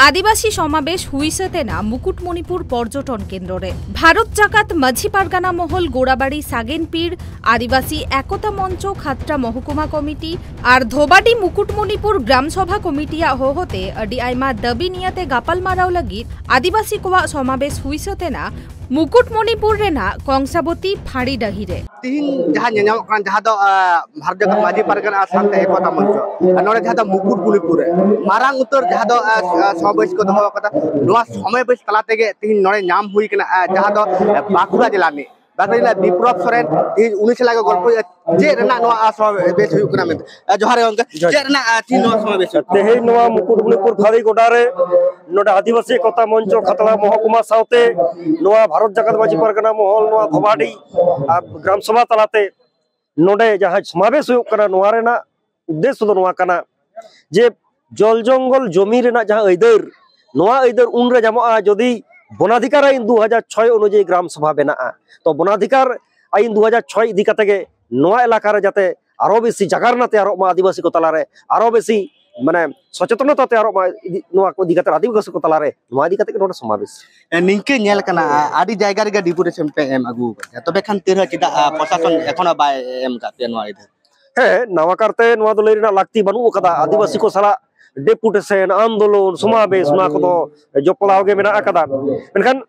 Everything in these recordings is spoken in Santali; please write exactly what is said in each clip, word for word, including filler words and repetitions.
ᱟᱹᱫᱤᱵᱟᱹᱥᱤ ᱥᱚᱢᱟᱵᱮᱥ ᱦᱩᱭ ᱥᱟᱹᱛ ᱮᱱᱟ ᱢᱩᱠᱩᱴᱢᱚᱱᱤᱯᱩᱨ ᱯᱚᱨᱡᱚᱴᱚᱱ ᱠᱮᱱᱫᱨᱚ ᱨᱮ᱾ ᱵᱷᱟᱨᱚᱛ ᱡᱟᱠᱟᱛ ᱢᱟᱹᱡᱷᱤ ᱯᱟᱨᱜᱟᱱᱟ ᱢᱚᱦᱚᱞ ᱜᱳᱲᱟᱵᱟᱲᱤ ᱥᱟᱜᱮᱱ ᱯᱤᱲ ᱟᱹᱫᱤᱵᱟᱹᱥᱤ ᱮᱠᱚᱛᱟ ᱢᱚᱧᱪᱚ ᱠᱷᱟᱛᱲᱟ ᱢᱚᱦᱚᱠᱩᱢᱟ ᱠᱚᱢᱤᱴᱤ ᱟᱨ ᱫᱷᱚᱵᱟᱰᱤ ᱢᱩᱠᱩᱴᱢᱚᱱᱤᱯᱩᱨ ᱜᱨᱟᱢ ᱥᱚᱵᱷᱟ ᱠᱚᱢᱤᱴᱤᱭᱟᱜ ᱦᱚᱦᱚᱛᱮ ᱟᱹᱰᱤ ᱟᱭᱢᱟ ᱫᱟᱹᱵᱤ ᱱᱤᱭᱟᱹᱛᱮ ᱜᱟᱯᱟᱞᱢᱟᱨᱟᱣ ᱞᱟᱹᱜᱤᱫ ᱟᱹᱫᱤᱵᱟᱹᱥᱤ ᱠᱚᱣᱟᱜ ᱥᱚᱢᱟᱵᱮᱥ ᱦᱩᱭ ᱥᱟᱹᱛ ᱮᱱᱟ ᱢᱩᱠᱩᱴᱢᱚᱱᱤᱯᱩᱨ ᱨᱮᱱᱟᱜ ᱠᱚᱝᱥᱟᱵᱚᱛᱤ ᱯᱷᱟᱹᱲᱤ ᱰᱟᱹᱦᱤ ᱨᱮ᱾ ᱛᱤᱦᱤᱧ ᱡᱟᱦᱟᱸ ᱧᱮᱧᱟᱢᱚᱜ ᱠᱟᱱᱟ, ᱡᱟᱦᱟᱸ ᱫᱚ, ᱟᱸ, ᱵᱷᱟᱨᱚᱛ ᱡᱟᱠᱟᱛ ᱢᱟᱹᱡᱷᱤ ᱯᱟᱨᱜᱟᱱᱟ ᱟᱨ ᱥᱟᱶᱛᱮ ᱮᱠᱚᱛᱟ ᱢᱚᱧᱪᱚ, ᱟᱨ ᱱᱚᱰᱮ ᱡᱟᱦᱟᱸ ᱫᱚ ᱢᱩᱠᱩᱴᱢᱚᱱᱤᱯᱩᱨ ᱨᱮ ᱢᱟᱨᱟᱝ ᱩᱛᱟᱹᱨ ᱡᱟᱦᱟᱸ ᱫᱚ, ᱟᱸ, ᱟᱸ, ᱥᱚᱢᱟᱵᱮᱥ ᱠᱚ ᱫᱚᱦᱚ ᱟᱠᱟᱫᱟ, ᱱᱚᱣᱟ ᱥᱚᱢᱟᱵᱮᱥ ᱛᱟᱞᱟ ᱛᱮᱜᱮ ᱛᱤᱦᱤᱧ ᱱᱚᱰᱮ ᱧᱟᱢ ᱦᱩᱭ ᱠᱟᱱᱟ, ᱟᱸ, ᱡᱟᱦᱟᱸ ᱫᱚ, ᱟᱸ, ᱵᱟᱸᱠᱩᱲᱟ ᱡᱮᱞᱟ ᱨᱤᱱᱤᱡ, ᱵᱟᱸᱠᱩᱲᱟ ᱡᱮᱞᱟ ᱵᱤᱯᱞᱚᱵ ᱥᱚᱨᱮᱱ, ᱛᱤᱦᱤᱧ ᱩᱱᱤ ᱥᱟᱞᱟᱜ ᱜᱮ ᱜᱚᱞᱯᱚ ᱦᱩᱭᱩᱜᱼᱟ, ᱪᱮᱫ ᱨᱮᱱᱟᱜ ᱱᱚᱣᱟ, ᱟᱸ, ᱥᱚᱢᱟᱵᱮᱥ ᱦᱩᱭᱩᱜ ᱠᱟᱱᱟ ᱢᱮᱱᱛᱮ᱾ ᱟᱸ, ᱡᱚᱦᱟᱨ ᱜᱮ ᱜᱚᱝᱠᱮ, ᱡᱚᱦᱟᱨ᱾ ᱪᱮᱫ ᱨᱮᱱᱟᱜ, ᱟᱸ, ᱛᱤᱦᱤᱧ ᱱᱚᱣᱟ ᱥᱚᱢᱟᱵᱮᱥ ᱦᱩᱭᱩᱜ ᱠᱟᱱᱟ? ᱛᱮᱦᱮᱧ ᱱᱚᱣᱟ ᱢᱩᱠᱩᱴᱢᱚᱱᱤᱯᱩᱨ ᱯᱷᱟᱹᱲᱤ ᱜᱚᱰᱟ ᱨᱮ ᱱᱚᱰᱮ ᱟᱹᱫᱤᱵᱟᱹᱥᱤ ᱮᱠᱚᱛᱟ ᱢᱚᱧᱪᱚ ᱠᱷᱟᱛᱲᱟ ᱢᱚᱦᱚᱠᱩᱢᱟ ᱥᱟᱶᱛᱮ ᱱᱚᱣᱟ ᱵᱷᱟᱨᱚᱛ ᱡᱟᱠᱟᱛ ᱢᱟᱹᱡᱷᱤ ᱯᱟᱨᱜᱟᱱᱟ ᱢᱚᱦᱚᱞ, ᱱᱚᱣᱟ ᱫᱷᱚᱵᱟᱰᱤ ᱟᱨ ᱜᱨᱟᱢ ᱥᱚᱵᱷᱟ ᱛᱟᱞᱟᱛᱮ ᱱᱚᱰᱮ ᱡᱟᱦᱟᱸ ᱥᱚᱢᱟᱵᱮᱥ ᱦᱩᱭᱩᱜ ᱠᱟᱱᱟ, ᱱᱚᱣᱟ ᱨᱮᱱᱟᱜ ᱩᱫᱽᱫᱮᱥᱥᱚ ᱫᱚ ᱱᱚᱣᱟ ᱠᱟᱱᱟ ᱡᱮ ᱡᱚᱞ ᱡᱚᱝᱜᱚᱞ ᱡᱚᱢᱤ ᱨᱮᱱᱟᱜ ᱡᱟᱦᱟᱸ ᱟᱹᱭᱫᱟᱹᱨ, ᱱᱚᱣᱟ ᱟᱹᱭᱫᱟᱹᱨ ᱩᱱᱨᱮ ᱧᱟᱢᱚᱜᱼᱟ ᱡᱩᱫᱤ ᱵᱚᱱᱟᱫᱷᱤᱠᱟᱨ ᱟᱭᱤᱱ ᱫᱩ ᱦᱟᱡᱟᱨ ᱪᱷᱚᱭ ᱚᱱᱩᱡᱟᱭᱤ ᱜᱨᱟᱢ ᱥᱚᱵᱷᱟ ᱵᱮᱱᱟᱜᱼᱟ᱾ ᱛᱚ ᱵᱚᱱᱟᱫᱷᱤᱠᱟᱨ ᱟᱭᱤᱱ ᱫᱩ ᱦᱟᱡᱟᱨ ᱪᱷᱚᱭ ᱤᱫᱤ ᱠᱟᱛᱮ ᱜᱮ ᱱᱚᱣᱟ ᱮᱞᱟᱠᱟ ᱨᱮ ᱡᱟᱛᱮ ᱟᱨᱚ ᱵᱮᱥᱤ ᱡᱟᱜᱟᱨᱱᱟ ᱛᱮᱭᱟᱨᱚᱜ ᱢᱟ ᱟᱹᱫᱤᱵᱟᱹᱥᱤ ᱠᱚ ᱛᱟᱞᱟᱨᱮ, ᱟᱨᱚ ᱵᱮᱥᱤ ᱢᱟᱱᱮ ᱥᱚᱪᱮᱛᱚᱱᱚᱛᱟ ᱛᱮᱭᱟᱨᱚᱜ ᱢᱟ ᱤᱫᱤ, ᱱᱚᱣᱟ ᱠᱚ ᱤᱫᱤ ᱠᱟᱛᱮ ᱟᱹᱫᱤᱵᱟᱹᱥᱤ ᱠᱚ ᱛᱟᱞᱟᱨᱮ, ᱱᱚᱣᱟ ᱤᱫᱤ ᱠᱟᱛᱮ ᱜᱮ ᱱᱚᱰᱮ ᱥᱚᱢᱟᱵᱮᱥ᱾ ᱮ, ᱱᱤᱝᱠᱟᱹ ᱧᱮᱞ ᱠᱟᱱᱟ, ᱟ-, ᱟᱹᱰᱤ ᱡᱟᱭᱜᱟ ᱨᱮᱜᱮ ᱰᱮᱯᱩᱴᱮᱥᱚᱱ ᱯᱮ ᱮᱢ ᱟᱹᱜᱩ ᱟᱠᱟᱫ ᱜᱮᱭᱟ, ᱛᱚᱵᱮ ᱠᱷᱟᱱ ᱛᱤᱨᱦᱚᱸ ᱪᱮᱫᱟᱜ, ᱟ, ᱯᱨᱚᱥᱟᱥᱚᱱ ᱮᱠᱷᱚᱱᱳ ᱵᱟᱭ ᱮᱢ ᱟᱠᱟᱫ ᱯᱮᱭᱟ ᱱᱚᱣᱟ ᱤᱫᱤ? ᱦᱮᱸ, ᱱᱟᱣᱟ ᱠᱟᱨᱛᱮ ᱱᱚᱣᱟ ᱫᱚ ᱞᱟᱹᱭ ᱨᱮᱱᱟᱜ ᱞᱟᱹᱠᱛᱤ ᱵᱟᱹᱱᱩᱜ ᱟᱠᱟᱫᱟ᱾ ᱟᱹᱫᱤᱵᱟᱹᱥᱤ ᱠᱚ ᱥᱟᱞᱟᱜ ᱰᱮᱯᱩᱴᱮᱥᱚᱱ, ᱟᱱᱫᱳᱞᱚᱱ, ᱥᱚᱢᱟᱵᱮᱥ, ᱱᱚᱣᱟ ᱠᱚᱫᱚ ᱡᱚᱯᱲᱟᱣ ᱜᱮ ᱢᱮᱱᱟᱜ ᱟᱠᱟᱫᱟ᱾ ᱢᱮᱱᱠᱷᱟᱱ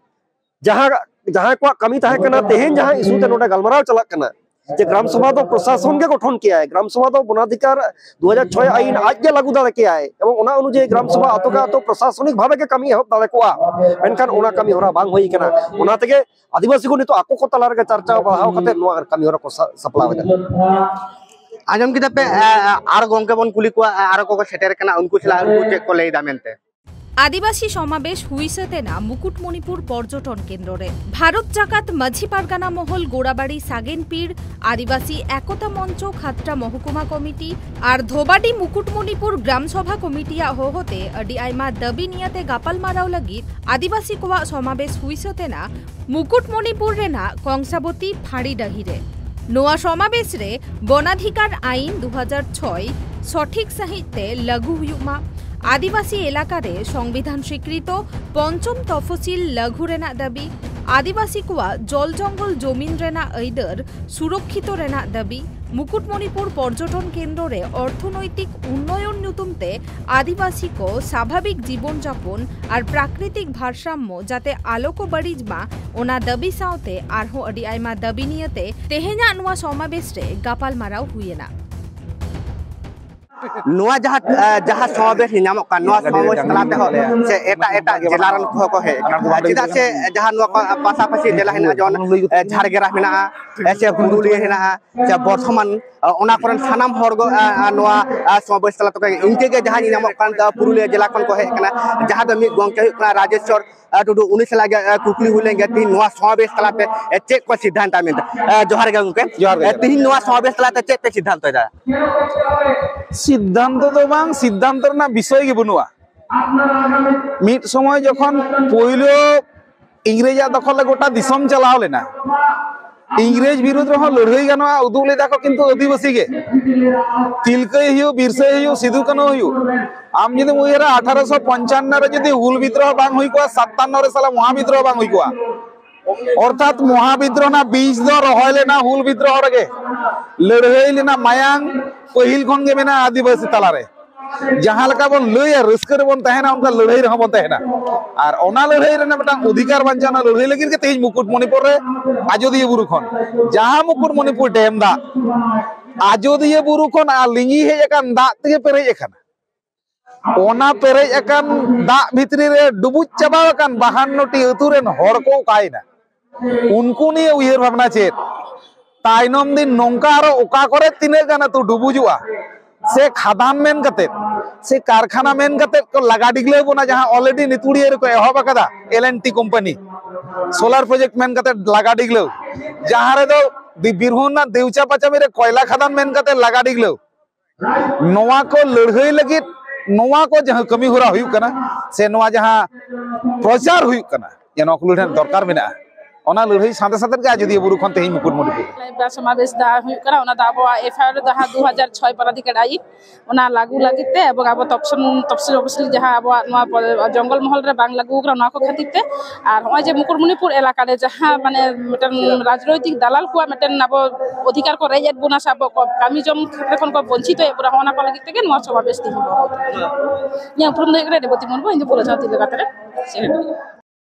ᱡᱟᱦᱟᱸ, ᱡᱟᱦᱟᱸ ᱠᱚᱣᱟᱜ ᱠᱟᱹᱢᱤ ᱛᱟᱦᱮᱸ ᱠᱟᱱᱟ, ᱛᱮᱦᱮᱧ ᱡᱟᱦᱟᱸ ᱤᱥᱩ ᱛᱮ ᱱᱚᱰᱮ ᱜᱟᱞᱢᱟᱨᱟᱣ ᱪᱟᱞᱟᱜ ᱠᱟᱱᱟ, ᱡᱮ ᱜᱨᱟᱢ ᱥᱚᱵᱷᱟ ᱫᱚ ᱯᱨᱚᱥᱟᱥᱚᱱ ᱜᱮ ᱜᱚᱴᱷᱚᱱ ᱠᱮᱭᱟᱭ, ᱜᱨᱟᱢ ᱥᱚᱵᱷᱟ ᱫᱚ ᱵᱚᱱᱟᱫᱷᱤᱠᱟᱨ ᱫᱩ ᱦᱟᱡᱟᱨ ᱪᱷᱚᱭ ᱟᱭᱤᱱ ᱟᱡ ᱜᱮ ᱞᱟᱹᱜᱩ ᱫᱟᱲᱮ ᱠᱮᱭᱟᱭ, ᱮᱵᱚᱝ ᱚᱱᱟ ᱚᱱᱩᱡᱟᱭᱤ ᱜᱨᱟᱢ ᱥᱚᱵᱷᱟ ᱟᱛᱳ ᱠᱮ ᱟᱛᱳ ᱯᱨᱚᱥᱟᱥᱚᱱᱤᱠ ᱵᱷᱟᱵᱮ ᱜᱮ ᱠᱟᱹᱢᱤ ᱮᱦᱚᱵ ᱫᱟᱲᱮ ᱠᱚᱜᱼᱟ, ᱢᱮᱱᱠᱷᱟᱱ ᱚᱱᱟ ᱠᱟᱹᱢᱤ ᱦᱚᱨᱟ ᱵᱟᱝ ᱦᱩᱭ ᱠᱟᱱᱟ᱾ ᱚᱱᱟ ᱛᱮᱜᱮ ᱟᱹᱫᱤᱵᱟᱹᱥᱤ ᱠᱚ ᱱᱤᱛᱚᱜ ᱟᱠᱚ ᱠᱚ ᱛᱟᱞᱟ ᱨᱮᱜᱮ ᱪᱟᱨᱪᱟᱣ ᱵᱟᱲᱦᱟᱣ ᱠᱟᱛᱮ ᱱᱚᱣᱟ ᱠᱟᱹᱢᱤ ᱦᱚᱨᱟ ᱠᱚ ᱥᱟ-, ᱥᱟᱯᱲᱟᱣ ᱮᱫᱟ᱾ ᱟᱸᱡᱚᱢ ᱠᱮᱫᱟ ᱯᱮ, ᱟ, ᱟ, ᱟᱨ ᱜᱚᱝᱠᱮ ᱵᱚᱱ ᱠᱩᱞᱤ ᱠᱚᱣᱟ, ᱟ, ᱟᱨᱚ ᱠᱚᱠᱚ ᱥᱮᱴᱮᱨ ᱠᱟᱱᱟ, ᱩᱱᱠᱩ ᱥᱟᱞᱟᱜ ᱩᱱᱠᱩ ᱪᱮᱫ ᱠᱚ ᱞᱟᱹᱭ ᱮᱫᱟ ᱢᱮᱱᱛᱮ᱾ ᱟᱹᱫᱤᱵᱟᱹᱥᱤ ᱥᱚᱢᱟᱵᱮᱥ ᱦᱩᱭ ᱥᱟᱹᱛ ᱮᱱᱟ ᱢᱩᱠᱩᱴᱢᱚᱱᱤᱯᱩᱨ ᱯᱚᱨᱡᱚᱴᱚᱱ ᱠᱮᱱᱫᱨᱚ ᱨᱮ᱾ ᱵᱷᱟᱨᱚᱛ ᱡᱟᱠᱟᱛ ᱢᱟᱹᱡᱷᱤ ᱯᱟᱨᱜᱟᱱᱟ ᱢᱚᱦᱚᱞ ᱜᱳᱲᱟᱵᱟᱲᱤ ᱥᱟᱜᱮᱱ ᱯᱤᱲ ᱟᱹᱫᱤᱵᱟᱹᱥᱤ ᱮᱠᱚᱛᱟ ᱢᱚᱧᱪᱚ ᱠᱷᱟᱛᱲᱟ ᱢᱚᱦᱚᱠᱩᱢᱟ ᱠᱚᱢᱤᱴᱤ ᱟᱨ ᱫᱷᱚᱵᱟᱰᱤ ᱢᱩᱠᱩᱴᱢᱚᱱᱤᱯᱩᱨ ᱜᱨᱟᱢ ᱥᱚᱵᱷᱟ ᱠᱚᱢᱤᱴᱤᱭᱟᱜ ᱦᱚᱦᱚᱛᱮ ᱟᱹᱰᱤ ᱟᱭᱢᱟ ᱫᱟᱹᱵᱤ ᱱᱤᱭᱟᱹᱛᱮ ᱜᱟᱯᱟᱞᱢᱟᱨᱟᱣ ᱞᱟᱹᱜᱤᱫ ᱟᱹᱫᱤᱵᱟᱹᱥᱤ ᱠᱚᱣᱟᱜ ᱥᱚᱢᱟᱵᱮᱥ ᱦᱩᱭ ᱥᱟᱹᱛ ᱮᱱᱟ ᱢᱩᱠᱩᱴᱢᱚᱱᱤᱯᱩᱨ ᱨᱮᱱᱟᱜ ᱠᱚᱝᱥᱟᱵᱚᱛᱤ ᱯᱷᱟᱹᱲᱤ ᱰᱟᱹᱦᱤ ᱨᱮ᱾ ᱱᱚᱣᱟ ᱥᱚᱢᱟᱵᱮᱥ ᱨᱮ ᱵᱚᱱᱟᱫᱷᱤᱠᱟᱨ ᱟᱭᱤᱱ ᱫᱩ ᱦᱟᱡᱟᱨ ᱪᱷᱚᱭ ᱥᱚᱴᱷᱤᱠ ᱥᱟᱹᱦᱤᱡ ᱛᱮ ᱞᱟᱹᱜᱩ ᱦᱩᱭᱩᱜ ᱢᱟ ᱟᱹᱫᱤᱵᱟᱹᱥᱤ ᱮᱞᱟᱠᱟ ᱨᱮ ᱥᱚᱝᱵᱤᱫᱷᱟᱱ ᱥᱤᱠᱨᱤᱛᱚ ᱯᱚᱧᱪᱚᱢ ᱛᱚᱯᱷᱚᱥᱤᱞ ᱞᱟᱹᱜᱩ ᱨᱮᱱᱟᱜ ᱫᱟᱹᱵᱤ, ᱟᱹᱫᱤᱵᱟᱹᱥᱤ ᱠᱚᱣᱟᱜ ᱡᱚᱞ ᱡᱚᱝᱜᱚᱞ ᱡᱚᱢᱤᱱ ᱨᱮᱱᱟᱜ ᱟᱹᱭᱫᱟᱹᱨ ᱥᱩᱨᱚᱠᱷᱤᱛᱚ ᱨᱮᱱᱟᱜ ᱫᱟᱹᱵᱤ, ᱢᱩᱠᱩᱴᱢᱚᱱᱤᱯᱩᱨ ᱯᱚᱨᱡᱚᱴᱚᱱ ᱠᱮᱱᱫᱨᱚ ᱨᱮ ᱚᱨᱛᱷᱚᱱᱳᱭᱛᱤᱠ ᱩᱱᱱᱚᱭᱚᱱ ᱧᱩᱛᱩᱢ ᱛᱮ ᱟᱹᱫᱤᱵᱟᱹᱥᱤ ᱠᱚ ᱥᱟᱵᱷᱟᱵᱤᱠ ᱡᱤᱵᱚᱱ ᱡᱟᱯᱚᱱ ᱟᱨ ᱯᱨᱟᱠᱨᱤᱛᱤᱠ ᱵᱷᱟᱨᱥᱟᱢᱢᱚ ᱡᱟᱛᱮ ᱟᱞᱚ ᱠᱚ ᱵᱟᱹᱲᱤᱡ ᱢᱟ, ᱚᱱᱟ ᱫᱟᱹᱵᱤ ᱥᱟᱶᱛᱮ ᱟᱨᱦᱚᱸ ᱟᱹᱰᱤ ᱟᱭᱢᱟ ᱫᱟᱹᱵᱤ ᱱᱤᱭᱟᱹᱛᱮ ᱛᱮᱦᱮᱧᱟᱜ ᱱᱚᱣᱟ ᱥᱚᱢᱟᱵᱮᱥ ᱨᱮ ᱜᱟᱯᱟᱞᱢᱟᱨᱟᱣ ᱦᱩᱭ ᱮᱱᱟ᱾ ᱱᱚᱣᱟ ᱡᱟᱦᱟᱸ ᱮ, ᱡᱟᱦᱟᱸ ᱥᱚᱢᱟᱵᱮᱥ ᱧᱟᱢᱚᱜ ᱠᱟᱱ, ᱱᱚᱣᱟ ᱥᱚᱢᱟᱵᱮᱥ ᱛᱟᱞᱟ ᱛᱮᱦᱚᱸ ᱥᱮ ᱮᱴᱟᱜ ᱮᱴᱟᱜ ᱡᱮᱞᱟ ᱨᱮᱱ ᱠᱚᱦᱚᱸ ᱠᱚ ᱦᱮᱡ ᱟᱠᱟᱱᱟ᱾ ᱪᱮᱫᱟᱜ ᱥᱮ ᱡᱟᱦᱟᱸ ᱱᱚᱣᱟ ᱠᱚ ᱯᱟᱥᱟᱯᱟᱥᱤ ᱡᱮᱞᱟ ᱦᱮᱱᱟᱜᱼᱟ, ᱡᱮᱢᱚᱱ ᱮ, ᱡᱷᱟᱲᱜᱨᱟᱢ ᱦᱮᱱᱟᱜᱼᱟ, ᱮ, ᱥᱮ ᱯᱩᱨᱩᱞᱤᱭᱟᱹ ᱦᱮᱱᱟᱜᱼᱟ, ᱥᱮ ᱵᱚᱨᱫᱷᱚᱢᱟᱱ, ᱮ, ᱚᱱᱟ ᱠᱚᱨᱮᱱ ᱥᱟᱱᱟᱢ ᱦᱚᱲ ᱠᱚ ᱮ, ᱮ, ᱱᱚᱣᱟ ᱮ, ᱥᱚᱢᱟᱵᱮᱥ ᱛᱟᱞᱟ ᱛᱮᱠᱚ ᱦᱮᱡ᱾ ᱤᱱᱠᱟᱹ ᱜᱮ ᱡᱟᱦᱟᱸ ᱧᱮᱞ ᱧᱟᱢᱚᱜ ᱠᱟᱱ, ᱮ, ᱯᱩᱨᱩᱞᱤᱭᱟᱹ ᱡᱮᱞᱟ ᱠᱷᱚᱱ ᱠᱚ ᱦᱮᱡ ᱟᱠᱟᱱᱟ, ᱡᱟᱦᱟᱸ ᱫᱚ ᱢᱤᱫ ᱜᱚᱢᱠᱮ ᱦᱩᱭᱩᱜ ᱠᱟᱱᱟ ᱨᱟᱡᱮᱥᱣᱚᱨ ᱮ, ᱴᱩᱰᱩ, ᱩᱱᱤ ᱥᱟᱞᱟᱜ ᱜᱮ ᱮ, ᱠᱩᱠᱞᱤ ᱦᱩᱭ ᱞᱮᱱ ᱜᱮ, ᱛᱤᱦᱤᱧ ᱱᱚᱣᱟ ᱥᱚᱢᱟᱵᱮᱥ ᱛᱟᱞᱟᱛᱮ ᱮ, ᱪᱮᱫ ᱠᱚ ᱥᱤᱫᱽᱫᱷᱟᱱᱛᱚ ᱢᱮᱱᱛᱮ? ᱮ, ᱡᱚᱦᱟᱨ ᱜᱮ ᱜᱚᱢᱠᱮ᱾ ᱡᱚᱦᱟᱨ ᱜᱮ, ᱮ, ᱡᱚᱦᱟᱨ ᱜᱮ᱾ ᱛᱤᱦᱤᱧ ᱱᱚᱣᱟ ᱥᱚᱢᱟᱵᱮᱥ ᱛᱟᱞᱟᱛᱮ ᱪᱮᱫ ᱯᱮ ᱥᱤᱫᱽᱫᱷᱟᱱᱛᱚᱭᱮᱫᱟ? ᱥᱤᱫᱽᱫᱷᱟᱱᱛᱚ ᱫᱚ ᱵᱟᱝ, ᱥᱤᱫᱽᱫᱷᱟᱱᱛᱚ ᱨᱮᱱᱟᱜ ᱵᱤᱥᱚᱭ ᱜᱮ ᱵᱟᱹᱱᱩᱜᱼᱟ᱾ ᱢᱤᱫ ᱥᱚᱢᱚᱭ ᱡᱚᱠᱷᱚᱱ ᱯᱳᱭᱞᱳ ᱤᱝᱨᱮᱡᱟᱜ ᱫᱚᱠᱷᱚᱞ ᱨᱮ ᱜᱚᱴᱟ ᱫᱤᱥᱚᱢ ᱪᱟᱞᱟᱣ ᱞᱮᱱᱟ, ᱤᱝᱨᱮᱡᱽ ᱵᱤᱨᱩᱫᱽ ᱨᱮᱦᱚᱸ ᱞᱟᱹᱲᱦᱟᱹᱭ ᱜᱟᱱᱚᱜᱼᱟ ᱩᱫᱩᱜ ᱞᱮᱫᱟ ᱠᱚ, ᱠᱤᱱᱛᱩ ᱟᱹᱫᱤᱵᱟᱹᱥᱤ ᱜᱮ᱾ ᱛᱤᱞᱠᱟᱹᱭ ᱦᱩᱭᱩᱜ, ᱵᱤᱨᱥᱟᱹᱭ ᱦᱩᱭᱩᱜ, ᱥᱤᱫᱩ ᱠᱟᱹᱱᱦᱩ ᱦᱩᱭᱩᱜ, ᱟᱢ ᱡᱩᱫᱤᱢ ᱩᱭᱦᱟᱹᱨᱟ ᱟᱴᱷᱟᱨᱚᱥᱚ ᱯᱚᱧᱪᱟᱱᱱᱚ ᱨᱮ ᱡᱩᱫᱤ ᱦᱩᱞ ᱵᱤᱫᱽᱨᱚᱦᱚ ᱵᱟᱝ ᱦᱩᱭ ᱠᱚᱜᱼᱟ, ᱥᱟᱛᱟᱱᱱᱚ ᱨᱮ ᱥᱟᱞᱟ ᱢᱚᱦᱟ ᱵᱤᱫᱽᱨᱚᱦᱚ ᱵᱟᱝ ᱦᱩᱭ ᱠᱚᱜᱼᱟ᱾ ᱚᱨᱛᱷᱟᱛ ᱢᱚᱦᱟ ᱵᱤᱫᱽᱨᱚᱦᱚ ᱨᱮᱱᱟᱜ ᱵᱤᱡᱽ ᱫᱚ ᱨᱚᱦᱚᱭ ᱞᱮᱱᱟ ᱦᱩᱞ ᱵᱤᱫᱽᱨᱚᱦᱚ ᱨᱮᱜᱮ᱾ ᱞᱟᱹᱲᱦᱟᱹᱭ ᱞᱮᱱᱟ, ᱢᱟᱭᱟᱝ ᱯᱟᱹᱦᱤᱞ ᱠᱷᱚᱱ ᱜᱮ ᱢᱮᱱᱟᱜᱼᱟ ᱟᱹᱫᱤᱵᱟᱹᱥᱤ ᱛᱟᱞᱟᱨᱮ᱾ ᱡᱟᱦᱟᱸ ᱞᱮᱠᱟ ᱵᱚᱱ ᱞᱟᱹᱭᱟ ᱨᱟᱹᱥᱠᱟᱹ ᱨᱮᱵᱚᱱ ᱛᱟᱦᱮᱱᱟ, ᱚᱱᱠᱟ ᱞᱟᱹᱲᱦᱟᱹᱭ ᱨᱮᱦᱚᱸ ᱵᱚᱱ ᱛᱟᱦᱮᱱᱟ᱾ ᱟᱨ ᱚᱱᱟ ᱞᱟᱹᱲᱦᱟᱹᱭ ᱨᱮᱱᱟᱜ ᱢᱤᱫᱴᱟᱝ ᱚᱫᱷᱤᱠᱟᱨ ᱵᱟᱧᱪᱟᱣ ᱨᱮᱱᱟᱜ ᱞᱟᱹᱲᱦᱟᱹᱭ ᱞᱟᱹᱜᱤᱫ ᱜᱮ ᱛᱮᱦᱮᱧ ᱢᱩᱠᱩᱴᱢᱚᱱᱤᱯᱩᱨ ᱨᱮ ᱟᱡᱚᱫᱤᱭᱟᱹ ᱵᱩᱨᱩ ᱠᱷᱚᱱ ᱡᱟᱦᱟᱸ ᱢᱩᱠᱩᱴᱢᱚᱱᱤᱯᱩᱨ ᱰᱮᱢ ᱫᱟᱜ, ᱟᱡᱚᱫᱤᱭᱟᱹ ᱵᱩᱨᱩ ᱠᱷᱚᱱ ᱟᱨ ᱞᱤᱸᱜᱤ ᱦᱮᱡ ᱟᱠᱟᱱ ᱫᱟᱜ ᱛᱮᱜᱮ ᱯᱮᱨᱮᱡ ᱟᱠᱟᱱᱟ᱾ ᱚᱱᱟ ᱯᱮᱨᱮᱡ ᱟᱠᱟᱱ ᱫᱟᱜ ᱵᱷᱤᱛᱨᱤ ᱨᱮ ᱰᱩᱵᱩᱡ ᱪᱟᱵᱟ ᱟᱠᱟᱱ ᱵᱟᱦᱟᱱᱱᱚ ᱴᱤ ᱟᱹᱛᱩ ᱨᱮᱱ ᱦᱚᱲ ᱠᱚ ᱚᱠᱟᱭᱮᱱᱟ? ᱩᱱᱠᱩ ᱱᱤᱭᱮ ᱩᱭᱦᱟᱹᱨ ᱵᱷᱟᱵᱽᱱᱟ ᱪᱮᱫ? ᱛᱟᱭᱱᱚᱢ ᱫᱤᱱ ᱱᱚᱝᱠᱟ ᱟᱨᱚ ᱚᱠᱟ ᱠᱚᱨᱮ ᱛᱤᱱᱟᱹᱜ ᱜᱟᱱ ᱟᱹᱛᱩ ᱰᱩᱵᱩᱡᱚᱜᱼᱟ, ᱥᱮ ᱠᱷᱟᱫᱟᱱ ᱢᱮᱱ ᱠᱟᱛᱮᱫ, ᱥᱮ ᱠᱟᱨᱠᱷᱟᱱᱟ ᱢᱮᱱ ᱠᱟᱛᱮᱫ ᱠᱚ ᱞᱟᱜᱟ ᱰᱤᱜᱽᱞᱟᱹᱣ ᱵᱚᱱᱟ, ᱡᱟᱦᱟᱸ already ᱱᱤᱛᱩᱲᱤᱭᱟᱹ ᱨᱮᱠᱚ ᱮᱦᱚᱵ ᱟᱠᱟᱫᱟ, L and T company, solar project ᱢᱮᱱ ᱠᱟᱛᱮᱫ ᱞᱟᱜᱟ ᱰᱤᱜᱽᱞᱟᱹᱣ, ᱡᱟᱦᱟᱸ ᱨᱮᱫᱚ ᱵᱤ-, ᱵᱤᱨᱵᱷᱩᱢ ᱨᱮᱱᱟᱜ ᱫᱮᱣᱪᱟ ᱯᱟᱪᱟᱢᱤ ᱨᱮ ᱠᱚᱭᱞᱟ ᱠᱷᱟᱫᱟᱱ ᱢᱮᱱ ᱠᱟᱛᱮᱫ ᱞᱟᱜᱟ ᱰᱤᱜᱽᱞᱟᱹᱣ᱾ ᱱᱚᱣᱟ ᱠᱚ ᱞᱟᱹᱲᱦᱟᱹᱭ ᱞᱟᱹᱜᱤᱫ ᱱᱚᱣᱟ ᱠᱚ ᱡᱟᱦᱟᱸ ᱠᱟᱹᱢᱤ ᱦᱚᱨᱟ ᱦᱩᱭᱩᱜ ᱠᱟᱱᱟ, ᱥᱮ ᱱᱚᱣᱟ ᱡᱟᱦᱟᱸ ᱯᱨᱚᱪᱟᱨ ᱦᱩᱭᱩᱜ ᱠᱟᱱᱟ, ᱡᱮ ᱱᱚᱣᱟ ᱠᱚ ᱞᱟᱹᱲᱦᱟᱹᱭ ᱨᱮᱱᱟᱜ ᱫᱚᱨᱠᱟᱨ ᱢᱮᱱᱟᱜᱼᱟ, ᱚᱱᱟ ᱞᱟᱹᱲᱦᱟᱹᱭ ᱥᱟᱶᱛᱮ ᱥᱟᱶᱛᱮ ᱜᱮ ᱟᱡᱚᱫᱤᱭᱟᱹ ᱵᱩᱨᱩ ᱠᱷᱚᱱ ᱛᱮᱦᱮᱧ ᱢᱩᱠᱩᱴᱢᱩᱱᱤᱯᱩᱨ᱾ ᱥᱚᱢᱟᱵᱮᱥ ᱫᱚ ᱦᱩᱭᱩᱜ ᱠᱟᱱᱟ, ᱚᱱᱟ ᱫᱚ ᱟᱵᱚᱣᱟᱜ ᱮᱯᱷ ᱟᱭ ᱟᱨ ᱡᱟᱦᱟᱸ ᱫᱩ ᱦᱟᱡᱟᱨ ᱪᱷᱚᱭ ᱯᱟᱨᱟᱫᱷᱤᱠᱟᱨ ᱟᱭᱤᱱ, ᱚᱱᱟ ᱞᱟᱹᱜᱩ ᱞᱟᱹᱜᱤᱫ ᱛᱮ ᱮᱵᱚᱝ ᱟᱵᱚ ᱛᱚᱯᱥᱤᱞ, ᱛᱚᱯᱥᱤᱞ ᱚᱯᱥᱤᱞ ᱡᱟᱦᱟᱸ ᱟᱵᱚᱣᱟᱜ ᱱᱚᱣᱟ ᱯᱚ-, ᱡᱚᱝᱜᱚᱞ ᱢᱚᱦᱚᱞ ᱨᱮ ᱵᱟᱝ ᱞᱟᱹᱜᱩ ᱟᱠᱟᱱᱟ, ᱱᱚᱣᱟ ᱠᱚ ᱠᱷᱟᱹᱛᱤᱨ ᱛᱮ᱾ ᱟᱨ ᱱᱚᱜᱼᱚᱭ ᱡᱮ ᱢᱩᱠᱩᱴᱢᱩᱱᱤᱯᱩᱨ ᱮᱞᱟᱠᱟ ᱨᱮ ᱡᱟᱦᱟᱸ ᱢᱟᱱᱮ ᱢᱤᱫᱴᱮᱱ ᱨᱟᱡᱽᱱᱳᱭᱛᱤᱠ ᱫᱟᱞᱟᱞ ᱠᱚᱣᱟᱜ ᱢᱤᱫᱴᱮᱱ ᱟᱵᱚ ᱚᱫᱷᱤᱠᱟᱨ ᱠᱚ ᱨᱮᱡ ᱮᱫ ᱵᱚᱱᱟ ᱥᱮ ᱟᱵᱚ ᱠᱚ ᱠᱟᱹᱢᱤ ᱡᱚᱝ ᱠᱷᱮᱛᱨᱮ ᱠᱷᱚᱱ ᱠᱚ ᱵᱚᱧᱪᱤᱛᱚ ᱮᱫ ᱵᱚᱱᱟ, ᱚᱱᱟ ᱠᱚ ᱞᱟᱹᱜᱤᱫ ᱛᱮᱜᱮ ᱱᱚᱣᱟ ᱥᱚᱢᱟᱵᱮᱥ ᱛᱮᱦᱮᱧ ᱵᱚᱱ ᱦᱚᱦᱚ ᱟᱠᱟᱫᱟ᱾ ᱤᱧᱟᱹᱜ ᱩᱯᱨᱩᱢ ᱫᱚ ᱦᱩᱭᱩᱜ ᱠᱟᱱᱟ ᱨᱮᱵᱚᱛᱤ ᱢᱩᱨᱢᱩ, ᱤᱧ ᱫᱚ ᱯᱩᱨᱟᱹ ᱡᱟᱹᱛᱤ ᱞᱮᱠᱟᱛᱮ ᱥᱮᱨᱮᱧ᱾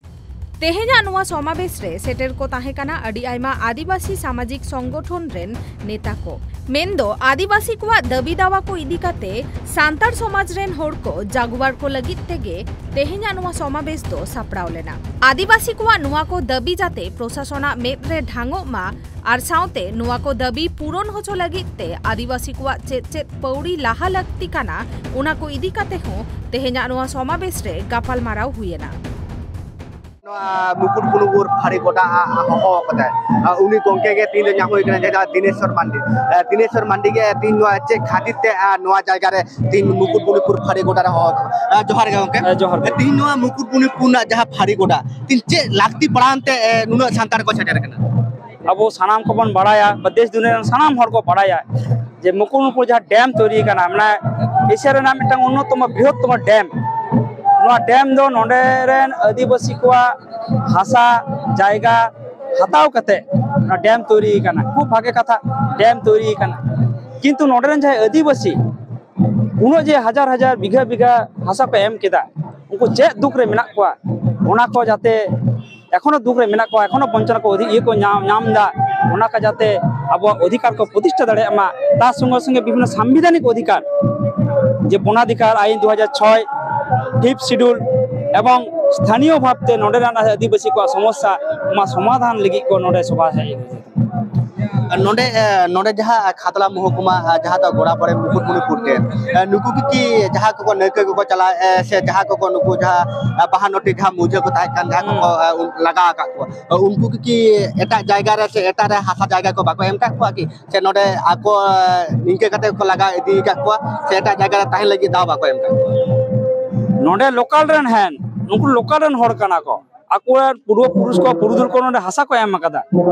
ᱛᱮᱦᱮᱧᱟᱜ ᱱᱚᱣᱟ ᱥᱚᱢᱟᱵᱮᱥ ᱨᱮ ᱥᱮᱴᱮᱨ ᱠᱚ ᱛᱟᱦᱮᱸ ᱠᱟᱱᱟ ᱟᱹᱰᱤ ᱟᱭᱢᱟ ᱟᱹᱫᱤᱵᱟᱹᱥᱤ ᱥᱟᱢᱟᱡᱤᱠ ᱥᱚᱝᱜᱚᱴᱷᱚᱱ ᱨᱮᱱ ᱱᱮᱛᱟ ᱠᱚ᱾ ᱢᱮᱱᱫᱚ ᱟᱹᱫᱤᱵᱟᱹᱥᱤ ᱠᱚᱣᱟᱜ ᱫᱟᱹᱵᱤ ᱫᱟᱣᱟ ᱠᱚ ᱤᱫᱤ ᱠᱟᱛᱮ ᱥᱟᱱᱛᱟᱲ ᱥᱚᱢᱟᱡᱽ ᱨᱮᱱ ᱦᱚᱲ ᱠᱚ ᱡᱟᱜᱩᱣᱟᱨ ᱠᱚ ᱞᱟᱹᱜᱤᱫ ᱛᱮᱜᱮ ᱛᱮᱦᱮᱧᱟᱜ ᱱᱚᱣᱟ ᱥᱚᱢᱟᱵᱮᱥ ᱫᱚ ᱥᱟᱯᱲᱟᱣ ᱞᱮᱱᱟ᱾ ᱟᱹᱫᱤᱵᱟᱹᱥᱤ ᱠᱚᱣᱟᱜ ᱱᱚᱣᱟ ᱠᱚ ᱫᱟᱹᱵᱤ ᱡᱟᱛᱮ ᱯᱨᱚᱥᱟᱥᱚᱱᱟᱜ ᱢᱮᱫ ᱨᱮ ᱰᱷᱟᱝᱚᱜ ᱢᱟ ᱟᱨ ᱥᱟᱶᱛᱮ ᱱᱚᱣᱟ ᱠᱚ ᱫᱟᱹᱵᱤ ᱯᱩᱨᱚᱱ ᱦᱚᱪᱚ ᱞᱟᱹᱜᱤᱫ ᱛᱮ ᱟᱹᱫᱤᱵᱟᱹᱥᱤ ᱠᱚᱣᱟᱜ ᱪᱮᱫ ᱪᱮᱫ ᱯᱟᱹᱣᱲᱤ ᱞᱟᱦᱟ ᱞᱟᱹᱠᱛᱤ ᱠᱟᱱᱟ, ᱚᱱᱟ ᱠᱚ ᱤᱫᱤ ᱠᱟᱛᱮ ᱦᱚᱸ ᱛᱮᱦᱮᱧᱟᱜ ᱱᱚᱣᱟ ᱥᱚᱢᱟᱵᱮᱥ ᱨᱮ ᱜᱟᱯᱟᱞᱢᱟᱨᱟᱣ ᱦᱩᱭ ᱮᱱᱟ᱾ ᱱᱚᱣᱟ ᱢᱩᱠᱩᱴᱢᱩᱱᱤᱯᱩᱨ ᱯᱷᱟᱹᱲᱤ ᱜᱚᱰᱟ ᱦᱚᱦᱚ ᱠᱟᱫᱟᱭ, ᱩᱱᱤ ᱜᱚᱢᱠᱮ ᱜᱮ ᱛᱮᱦᱮᱧ ᱫᱚ ᱧᱟᱢ ᱦᱩᱭ ᱠᱟᱱᱟ, ᱡᱟᱦᱟᱸ ᱫᱤᱱᱮᱥᱚᱨ ᱢᱟᱱᱰᱤ᱾ ᱫᱤᱱᱮᱥᱚᱨ ᱢᱟᱱᱰᱤ ᱜᱮ ᱛᱮᱦᱮᱧ ᱱᱚᱣᱟ ᱪᱮᱫ ᱠᱷᱟᱹᱛᱤᱨ ᱛᱮ ᱱᱚᱣᱟ ᱡᱟᱭᱜᱟ ᱨᱮ ᱛᱮᱦᱮᱧ ᱢᱩᱠᱩᱴᱢᱩᱱᱤᱯᱩᱨ ᱯᱷᱟᱹᱲᱤ ᱜᱚᱰᱟ ᱨᱮ ᱦᱚᱦᱚ ᱠᱟᱫᱟ? ᱡᱚᱦᱟᱨ ᱜᱮ ᱜᱚᱢᱠᱮ᱾ ᱦᱮᱸ, ᱡᱚᱦᱟᱨ ᱜᱮ᱾ ᱛᱮᱦᱮᱧ ᱱᱚᱣᱟ ᱢᱩᱠᱩᱴᱢᱩᱱᱤᱯᱩᱨ ᱨᱮᱱᱟᱜ ᱡᱟᱦᱟᱸ ᱯᱷᱟᱹᱲᱤ ᱜᱚᱰᱟ, ᱛᱮᱦᱮᱧ ᱪᱮᱫ ᱞᱟᱹᱠᱛᱤ ᱯᱟᱲᱟᱣᱮᱱ ᱛᱮ ᱱᱩᱱᱟᱹᱜ ᱥᱟᱱᱛᱟᱲ ᱠᱚ ᱥᱮᱴᱮᱨ ᱠᱟᱱᱟ? ᱟᱵᱚ ᱥᱟᱱᱟᱢ ᱠᱚᱵᱚᱱ ᱵᱟᱲᱟᱭᱟ, ᱵᱟ ᱫᱮᱥ ᱫᱩᱱᱤᱭᱟᱹ ᱨᱮᱱ ᱥᱟᱱᱟᱢ ᱦᱚᱲ ᱠᱚ ᱵᱟᱲᱟᱭᱟ, ᱡᱮ ᱢᱩᱠᱩᱴᱢᱩᱱᱤᱯᱩᱨ ᱡᱟᱦᱟᱸ ᱰᱮᱢ ᱛᱳᱭᱨᱤ ᱠᱟᱱᱟ, ᱢᱟᱱᱮ ᱮᱥᱤᱭᱟ ᱨᱮᱱᱟᱜ ᱢᱤᱫᱴᱟᱝ ᱚᱱᱱᱚᱛᱚᱢ ᱵᱨᱤᱦᱚᱛᱛᱚᱢ ᱰᱮᱢ᱾ ᱱᱚᱣᱟ ᱰᱮᱢ ᱫᱚ ᱱᱚᱰᱮ ᱨᱮᱱ ᱟᱹᱫᱤᱵᱟᱹᱥᱤ ᱠᱚᱣᱟᱜ ᱦᱟᱥᱟ ᱡᱟᱭᱜᱟ ᱦᱟᱛᱟᱣ ᱠᱟᱛᱮ ᱱᱚᱣᱟ ᱰᱮᱢ ᱛᱳᱭᱨᱤ ᱠᱟᱱᱟ᱾ ᱠᱷᱩᱵ ᱵᱷᱟᱜᱮ ᱠᱟᱛᱷᱟ, ᱰᱮᱢ ᱛᱳᱭᱨᱤ ᱠᱟᱱᱟ, ᱠᱤᱱᱛᱩ ᱱᱚᱰᱮ ᱨᱮᱱ ᱡᱟᱦᱟᱸᱭ ᱟᱹᱫᱤᱵᱟᱹᱥᱤ ᱩᱱᱟᱹᱜ ᱡᱮ ᱦᱟᱡᱟᱨ ᱦᱟᱡᱟᱨ ᱵᱤᱜᱷᱟᱹ ᱵᱤᱜᱷᱟᱹ ᱦᱟᱥᱟ ᱠᱚ ᱮᱢ ᱠᱮᱫᱟ, ᱩᱱᱠᱩ ᱪᱮᱫ ᱫᱩᱠ ᱨᱮ ᱢᱮᱱᱟᱜ ᱠᱚᱣᱟ, ᱚᱱᱟ ᱠᱚ ᱡᱟᱛᱮ ᱮᱠᱷᱚᱱᱳ ᱫᱩᱠ ᱨᱮ ᱢᱮᱱᱟᱜ ᱠᱚᱣᱟ, ᱮᱠᱷᱚᱱᱳ ᱵᱚᱧᱪᱚᱱᱟ ᱠᱚ ᱚᱫᱷᱤ-, ᱤᱭᱟᱹ ᱠᱚ ᱧᱟᱢ, ᱧᱟᱢ ᱮᱫᱟ, ᱚᱱᱟ ᱠᱚ ᱡᱟᱛᱮ ᱟᱵᱚᱣᱟᱜ ᱚᱫᱷᱤᱠᱟᱨ ᱠᱚ ᱯᱨᱚᱛᱤᱥᱴᱷᱟ ᱫᱟᱲᱮᱭᱟᱜ ᱢᱟ, ᱛᱟᱨ ᱥᱚᱸᱜᱮ ᱥᱚᱸᱜᱮ ᱵᱤᱵᱷᱤᱱᱱᱚ ᱥᱟᱝᱵᱤᱫᱷᱟᱱᱤᱠ ᱚᱫᱷᱤᱠᱟᱨ, ᱡᱮ ᱵᱚᱱᱟᱫᱷᱤᱠᱟᱨ ᱟᱭᱤᱱ ᱫᱩ ᱦᱟᱡᱟᱨ ᱪᱷᱚᱭ, ᱯᱷᱤᱯᱛᱷ ᱥᱤᱰᱩᱞ ᱮᱵᱚᱝ ᱥᱛᱷᱟᱱᱤᱭᱚ ᱵᱷᱟᱵᱽᱛᱮ ᱱᱚᱰᱮᱱᱟᱜ ᱟᱹᱫᱤᱵᱟᱹᱥᱤ ᱠᱚᱣᱟᱜ ᱥᱚᱢᱚᱥᱥᱟ, ᱚᱱᱟ ᱥᱚᱢᱟᱫᱷᱟᱱ ᱞᱟᱹᱜᱤᱫ ᱠᱚ ᱱᱚᱰᱮ ᱥᱚᱵᱷᱟ ᱦᱮᱡ ᱟᱠᱟᱱᱟ᱾ ᱱᱚᱰᱮ, ᱮ, ᱱᱚᱰᱮ ᱡᱟᱦᱟᱸ ᱠᱷᱟᱛᱲᱟ ᱢᱚᱦᱚᱠᱩᱢᱟ, ᱮ, ᱡᱟᱦᱟᱸ ᱫᱚ ᱜᱚᱲᱟᱵᱚᱲᱮ ᱢᱩᱠᱩᱴᱢᱩᱱᱤᱯᱩᱨ ᱰᱮᱢ, ᱮ, ᱱᱩᱠᱩ ᱠᱤ, ᱠᱤ ᱡᱟᱦᱟᱸ ᱠᱚᱠᱚ ᱱᱟᱹᱣᱠᱟᱹ ᱠᱚᱠᱚ ᱪᱟᱞᱟᱣᱮᱫ, ᱮ, ᱥᱮ ᱡᱟᱦᱟᱸ ᱠᱚᱠᱚ ᱱᱩᱠᱩ ᱡᱟᱦᱟᱸ, ᱮ, ᱵᱟᱦᱟᱱᱚᱴᱤ ᱡᱟᱦᱟᱸ ᱢᱩᱡᱷᱟᱹ ᱠᱚ ᱛᱟᱦᱮᱸ ᱠᱟᱱ, ᱡᱟᱦᱟᱸ ᱠᱚᱠᱚ, ᱮ, ᱩᱱ-, ᱞᱟᱜᱟ ᱟᱠᱟᱫ ᱠᱚᱣᱟ, ᱮ, ᱩᱱᱠᱩ ᱠᱤ, ᱠᱤ ᱮᱴᱟᱜ ᱡᱟᱭᱜᱟ ᱨᱮ ᱥᱮ ᱮᱴᱟᱜ ᱨᱮ ᱦᱟᱥᱟ ᱡᱟᱭᱜᱟ ᱠᱚ ᱵᱟᱠᱚ ᱮᱢ ᱟᱠᱟᱫ ᱠᱚᱣᱟ ᱠᱤ? ᱥᱮ ᱱᱚᱰᱮ ᱟᱠᱚ, ᱮ, ᱱᱤᱝᱠᱟᱹ ᱠᱟᱛᱮ ᱠᱚ ᱞᱟᱜᱟ ᱤᱫᱤ ᱟᱠᱟᱫ ᱠᱚᱣᱟ, ᱥᱮ ᱮᱴᱟᱜ ᱡᱟᱭᱜᱟ ᱨᱮ ᱛᱟᱦᱮᱱ ᱞᱟᱹᱜᱤᱫ ᱫᱟᱣ ᱵᱟᱠᱚ ᱮᱢ ᱟᱠᱟᱫ ᱠᱚᱣᱟ? ᱱᱚᱰᱮ ᱞᱳᱠᱟᱞ ᱨᱮᱱ, ᱦᱮᱸ, ᱱᱩᱠᱩ ᱞᱳᱠᱟᱞ ᱨᱮᱱ ᱦᱚᱲ ᱠᱟᱱᱟ ᱠᱚ᱾ ᱟᱠᱚᱣᱟᱜ ᱯᱩᱨᱵᱚ ᱯᱩᱨᱩᱥ ᱠᱚ, ᱯᱩᱨᱩᱫᱷᱩᱞ ᱠᱚ ᱱᱚᱰᱮ ᱦᱟᱥᱟ ᱠᱚ ᱮᱢ ᱟᱠᱟᱫᱟ,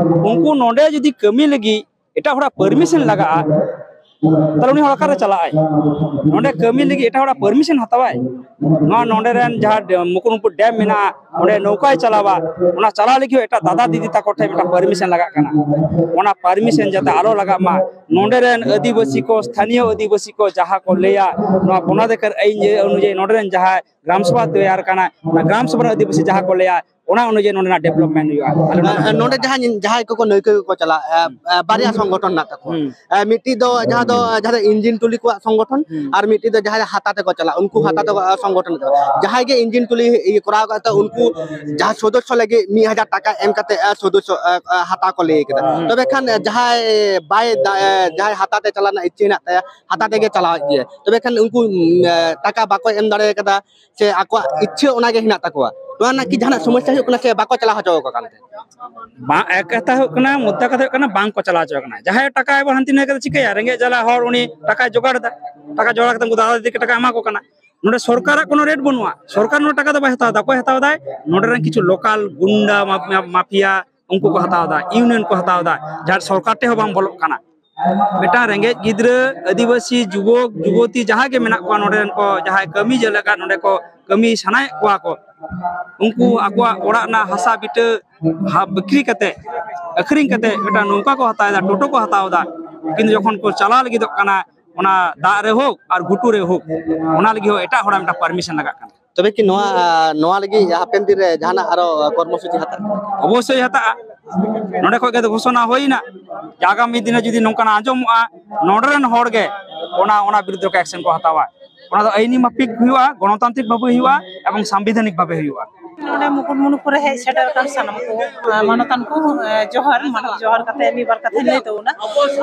ᱩᱱᱠᱩ ᱱᱚᱰᱮ ᱡᱩᱫᱤ ᱠᱟᱹᱢᱤ ᱞᱟᱹᱜᱤᱫ ᱮᱴᱟᱜ ᱦᱚᱲᱟᱜ ᱯᱟᱨᱢᱤᱥᱚᱱ ᱞᱟᱜᱟᱜᱼᱟ, ᱛᱟᱦᱞᱮ ᱩᱱᱤ ᱦᱚᱲ ᱚᱠᱟᱨᱮ ᱪᱟᱞᱟᱜᱼᱟᱭ? ᱱᱚᱰᱮ ᱠᱟᱹᱢᱤ ᱞᱟᱹᱜᱤᱫ ᱮᱴᱟᱜ ᱦᱚᱲᱟᱜ ᱯᱟᱨᱢᱤᱥᱚᱱ ᱦᱟᱛᱟᱣᱟᱭ? ᱱᱚᱣᱟ ᱱᱚᱰᱮ ᱨᱮᱱ ᱡᱟᱦᱟᱸ ᱰᱮ-, ᱢᱩᱠᱩᱴᱢᱩᱱᱤᱯᱩᱨ ᱰᱮᱢ ᱢᱮᱱᱟᱜᱼᱟ, ᱚᱸᱰᱮ ᱱᱟᱹᱣᱠᱟᱭ ᱪᱟᱞᱟᱣᱟ, ᱚᱱᱟ ᱪᱟᱞᱟᱣ ᱞᱟᱹᱜᱤᱫ ᱦᱚᱸ ᱮᱴᱟᱜ ᱫᱟᱫᱟ ᱫᱤᱫᱤ ᱛᱟᱠᱚ ᱴᱷᱮᱱ ᱢᱤᱫᱴᱟᱝ ᱯᱟᱨᱢᱤᱥᱚᱱ ᱞᱟᱜᱟᱜ ᱠᱟᱱᱟ᱾ ᱚᱱᱟ ᱯᱟᱨᱢᱤᱥᱚᱱ ᱡᱟᱛᱮ ᱟᱞᱚ ᱞᱟᱜᱟᱜ ᱢᱟ, ᱱᱚᱰᱮ ᱨᱮᱱ ᱟᱹᱫᱤᱵᱟᱹᱥᱤ ᱠᱚ, ᱥᱛᱷᱟᱱᱤᱭᱚ ᱟᱹᱫᱤᱵᱟᱹᱥᱤ ᱠᱚ ᱡᱟᱦᱟᱸ ᱠᱚ ᱞᱟᱹᱭᱟ, ᱱᱚᱣᱟ ᱵᱚᱱᱚᱫᱷᱤᱠᱟᱨ ᱟᱹᱭᱤᱱ ᱚᱱᱩᱡᱟᱭᱤ ᱱᱚᱰᱮ ᱨᱮᱱ ᱡᱟᱦᱟᱸᱭ ᱜᱨᱟᱢ ᱥᱚᱵᱷᱟ ᱛᱮᱭᱟᱨ ᱠᱟᱱᱟ, ᱚᱱᱟ ᱜᱨᱟᱢ ᱥᱚᱵᱷᱟ ᱨᱮᱱ ᱟᱹᱫᱤᱵᱟᱹᱥᱤ ᱡᱟᱦᱟᱸ ᱠᱚ ᱞᱟᱹᱭᱟ, ᱚᱱᱟ ᱚᱱᱩᱡᱟᱭᱤ ᱱᱚᱰᱮᱱᱟᱜ ᱰᱮᱵᱷᱞᱚᱯᱢᱮᱱᱴ ᱦᱩᱭᱩᱜᱼᱟ᱾ ᱟᱞᱮ ᱱᱚᱰᱮ ᱱᱚᱰᱮ ᱡᱟᱦᱟᱸᱭ, ᱡᱟᱦᱟᱸᱭ ᱠᱚᱠᱚ ᱱᱟᱹᱣᱠᱟᱹ ᱠᱚᱠᱚ ᱪᱟᱞᱟᱜᱼᱟ, ᱮ, ᱮ, ᱵᱟᱨᱭᱟ ᱥᱚᱝᱜᱚᱴᱷᱚᱱ ᱢᱮᱱᱟᱜ ᱛᱟᱠᱚᱣᱟ᱾ ᱦᱩᱸ᱾ ᱮ, ᱢᱤᱫᱴᱤᱡ ᱫᱚ ᱡᱟᱦᱟᱸ ᱫᱚ, ᱡᱟᱦᱟᱸ ᱫᱚ ᱤᱧᱡᱤᱱ ᱴᱩᱞᱤ ᱠᱚᱣᱟᱜ ᱥᱚᱝᱜᱚᱴᱷᱚᱱ, ᱦᱩᱸ᱾ ᱟᱨ ᱢᱤᱫᱴᱤᱡ ᱫᱚ ᱡᱟᱦᱟᱸᱭ ᱦᱟᱛᱟ ᱛᱮᱠᱚ ᱪᱟᱞᱟᱜᱼᱟ, ᱩᱱᱠᱩ ᱦᱟᱛᱟ ᱛᱮᱠᱚ, ᱮ, ᱥᱚᱝᱜᱚᱴᱷᱚᱱ ᱠᱚ᱾ ᱡᱟᱦᱟᱸᱭ ᱜᱮ ᱤᱧᱡᱤᱱ ᱴᱩᱞᱤ ᱤᱭᱟᱹ ᱠᱚᱨᱟᱣ ᱠᱟᱜ ᱛᱟᱭ, ᱩᱱᱠᱩ ᱡᱟᱦᱟᱸ ᱥᱚᱫᱚᱥᱥᱚ ᱞᱟᱹᱜᱤᱫ ᱢᱤᱫ ᱦᱟᱡᱟᱨ ᱴᱟᱠᱟ ᱮᱢ ᱠᱟᱛᱮ, ᱮ, ᱥᱚᱫᱚᱥᱥᱚ, ᱮ, ᱮ, ᱦᱟᱛᱟᱣ ᱠᱚ ᱞᱟᱹᱭ ᱠᱟᱫᱟ᱾ ᱦᱩᱸ᱾ ᱛᱚᱵᱮ ᱠᱷᱟᱱ, ᱮ, ᱡᱟᱦᱟᱸᱭ ᱵᱟᱭ ᱫᱟ-, ᱮ, ᱡᱟᱦᱟᱸᱭ ᱦᱟᱛᱟ ᱛᱮ ᱪᱟᱞᱟᱜ ᱨᱮᱱᱟᱜ ᱤᱪᱪᱷᱟᱹ ᱦᱮᱱᱟᱜ ᱛᱟᱭᱟ, ᱦᱟᱛᱟ ᱛᱮᱜᱮ ᱪᱟᱞᱟᱣᱮᱫ ᱜᱮᱭᱟ᱾ ᱛᱚᱵᱮ ᱠᱷᱟᱱ ᱩᱱᱠᱩ, ᱩᱢ, ᱮ, ᱴᱟᱠᱟ ᱵᱟᱠᱚ ᱮᱢ ᱫᱟᱲᱮ ᱠᱟᱫᱟ, ᱥᱮ ᱟᱠᱚᱣᱟᱜ ᱤᱪᱪᱷᱟᱹ ᱚᱱᱟᱜᱮ ᱦᱮᱱᱟᱜ ᱛᱟᱠᱚᱣᱟ, ᱱᱚᱣᱟ ᱨᱮᱱᱟᱜ ᱠᱤ ᱡᱟᱦᱟᱱᱟᱜ ᱥᱚᱢᱚᱥᱥᱟ ᱦᱩᱭᱩᱜ ᱠᱟᱱᱟ ᱥᱮ ᱵᱟᱠᱚ ᱪᱟᱞᱟᱣ ᱦᱚᱪᱚ ᱟᱠᱚ ᱠᱟᱱ ᱛᱮ? ᱵᱟᱝ, ᱮᱠ ᱠᱟᱛᱷᱟ ᱦᱩᱭᱩᱜ ᱠᱟᱱᱟ, ᱢᱩᱫᱽᱫᱟ ᱠᱟᱛᱷᱟ ᱦᱩᱭᱩᱜ ᱠᱟᱱᱟ, ᱵᱟᱝ ᱠᱚ ᱪᱟᱞᱟᱣ ᱦᱚᱪᱚ ᱟᱠᱚ ᱠᱟᱱᱟ᱾ ᱡᱟᱦᱟᱸᱭ ᱴᱟᱠᱟ ᱟᱭ ᱵᱟᱝ ᱦᱟᱱᱛᱮ ᱱᱟᱛᱮ ᱠᱟᱛᱮ ᱪᱤᱠᱟᱹᱭᱟ? ᱨᱮᱸᱜᱮᱡ ᱡᱟᱞᱟ ᱦᱚᱲ, ᱩᱱᱤ ᱴᱟᱠᱟᱭ ᱡᱚᱜᱟᱲ ᱮᱫᱟ, ᱴᱟᱠᱟ ᱡᱚᱜᱟᱲ ᱠᱟᱛᱮ ᱩᱱᱠᱩ ᱫᱟᱫᱟ ᱫᱤᱫᱤ ᱴᱟᱠᱟ ᱮᱢᱟ ᱠᱚ ᱠᱟᱱᱟ᱾ ᱱᱚᱰᱮ ᱥᱚᱨᱠᱟᱨᱟᱜ ᱠᱚᱱᱚ ᱨᱮᱴ ᱵᱟᱹᱱᱩᱜᱼᱟ, ᱥᱚᱨᱠᱟᱨ ᱱᱚᱰᱮ ᱴᱟᱠᱟ ᱫᱚ ᱵᱟᱭ ᱦᱟᱛᱟᱣ ᱮᱫᱟ᱾ ᱚᱠᱚᱭ ᱦᱟᱛᱟᱣ ᱮᱫᱟᱭ? ᱱᱚᱰᱮ ᱨᱮᱱ ᱠᱤᱪᱷᱩ ᱞᱳᱠᱟᱞ ᱜᱩᱱᱰᱟ ᱢᱟᱯ-, ᱢᱟᱯᱷᱤᱭᱟ, ᱩᱱᱠᱩ ᱠᱚ ᱦᱟᱛᱟᱣ ᱮᱫᱟ, ᱤᱭᱩᱱᱤᱭᱚᱱ ᱠᱚ ᱦᱟᱛᱟᱣ ᱮᱫᱟ, ᱡᱟᱦᱟᱸ ᱥᱚᱨᱠᱟᱨ ᱴᱷᱮᱱ ᱦᱚᱸ ᱵᱟᱝ ᱵᱚᱞᱚᱜ ᱠᱟᱱᱟ᱾ ᱢᱤᱫᱴᱟᱝ ᱨᱮᱸᱜᱮᱡ ᱜᱤᱫᱽᱨᱟᱹ, ᱟᱹᱫᱤᱵᱟᱹᱥᱤ ᱡᱩᱵᱚᱠ ᱡᱩᱵᱚᱛᱤ ᱡᱟᱦᱟᱸ ᱜᱮ ᱢᱮᱱᱟᱜ ᱠᱚᱣᱟ, ᱱᱚᱰᱮ ᱨᱮᱱ ᱠᱚ ᱡᱟᱦᱟᱸᱭ ᱠᱟᱹᱢᱤ ᱡᱮᱞᱮᱠᱟ ᱱᱚᱰᱮ ᱠᱚ ᱠᱟᱹᱢᱤ ᱥᱟᱱᱟᱭᱮᱫ ᱠᱚᱣᱟ ᱠᱚ, ᱩᱱᱠᱩ ᱟᱠᱚᱣᱟᱜ ᱚᱲᱟᱜ ᱨᱮᱱᱟᱜ ᱦᱟᱥᱟ ᱵᱤᱴᱟᱹ ᱦᱟ-, ᱵᱤᱠᱨᱤ ᱠᱟᱛᱮ, ᱟᱹᱠᱷᱨᱤᱧ ᱠᱟᱛᱮ ᱢᱤᱫᱴᱟᱝ ᱱᱚᱝᱠᱟ ᱠᱚ ᱦᱟᱛᱟᱣ ᱮᱫᱟ, ᱴᱳᱴᱳ ᱠᱚ ᱦᱟᱛᱟᱣ ᱮᱫᱟ, ᱠᱤᱱᱛᱩ ᱡᱚᱠᱷᱚᱱ ᱠᱚ ᱪᱟᱞᱟᱣ ᱞᱟᱹᱜᱤᱫᱚᱜ ᱠᱟᱱᱟ, ᱚᱱᱟ ᱫᱟᱜ ᱨᱮ ᱦᱳᱠ ᱟᱨ ᱜᱷᱩᱴᱩ ᱨᱮ ᱦᱳᱠ, ᱚᱱᱟ ᱞᱟᱹᱜᱤᱫ ᱦᱚᱸ ᱮᱴᱟᱜ ᱦᱚᱲᱟᱜ ᱢᱤᱫᱴᱟᱝ ᱯᱟᱨᱢᱤᱥᱚᱱ ᱞᱟᱜᱟᱜ ᱠᱟᱱᱟ᱾ ᱛᱚᱵᱮ ᱠᱤ ᱱᱚᱣᱟ, ᱱᱚᱣᱟ ᱞᱟᱹᱜᱤᱫ ᱦᱟᱯᱮᱱ ᱫᱤᱱ ᱨᱮ ᱡᱟᱦᱟᱱᱟᱜ ᱟᱨᱚ ᱠᱚᱨᱢᱚᱥᱩᱪᱤ ᱦᱟᱛᱟᱜ? ᱚᱵᱚᱥᱥᱳᱭ ᱦᱟᱛᱟᱜᱼᱟ᱾ ᱱᱚᱰᱮ ᱠᱷᱚᱱ ᱜᱮ ᱜᱷᱳᱥᱚᱱᱟ ᱦᱩᱭᱱᱟ ᱡᱮ ᱟᱜᱟᱢᱤ ᱫᱤᱱ ᱨᱮ ᱡᱩᱫᱤ ᱱᱚᱝᱠᱟᱱᱟᱜ ᱟᱸᱡᱚᱢᱚᱜᱼᱟ, ᱱᱚᱰᱮ ᱨᱮᱱ ᱦᱚᱲ ᱜᱮ ᱚᱱᱟ, ᱚᱱᱟ ᱵᱤᱨᱩᱫᱽ ᱨᱮ ᱮᱠᱥᱮᱱ ᱠᱚ ᱦᱟᱛᱟᱣᱟ᱾ ᱚᱱᱟ ᱫᱚ ᱟᱹᱭᱤᱱᱤ ᱢᱟᱯᱷᱤᱠ ᱦᱩᱭᱩᱜᱼᱟ, ᱜᱚᱱᱚᱛᱟᱱᱛᱨᱤᱠ ᱵᱷᱟᱵᱮ ᱦᱩᱭᱩᱜᱼᱟ ᱮᱵᱚᱝ ᱥᱟᱝᱵᱤᱫᱷᱟᱱᱤᱠ ᱵᱷᱟᱵᱮ ᱦᱩᱭᱩᱜᱼᱟ᱾ ᱱᱚᱰᱮ ᱢᱩᱠᱩᱴᱢᱩᱱᱤᱯᱩᱨ ᱨᱮ ᱦᱮᱡ ᱥᱮᱴᱮᱨ ᱟᱠᱟᱱ ᱥᱟᱱᱟᱢ ᱠᱚ, ᱟᱸ, ᱢᱟᱱᱚᱛᱟᱱ ᱠᱚ, ᱟᱸ, ᱡᱚᱦᱟᱨ, ᱢᱟᱱᱚᱛ ᱡᱚᱦᱟᱨ ᱠᱟᱛᱮ ᱢᱤᱫ ᱵᱟᱨ ᱠᱟᱛᱷᱟᱧ ᱞᱟᱹᱭ ᱛᱟᱵᱚᱱᱟ᱾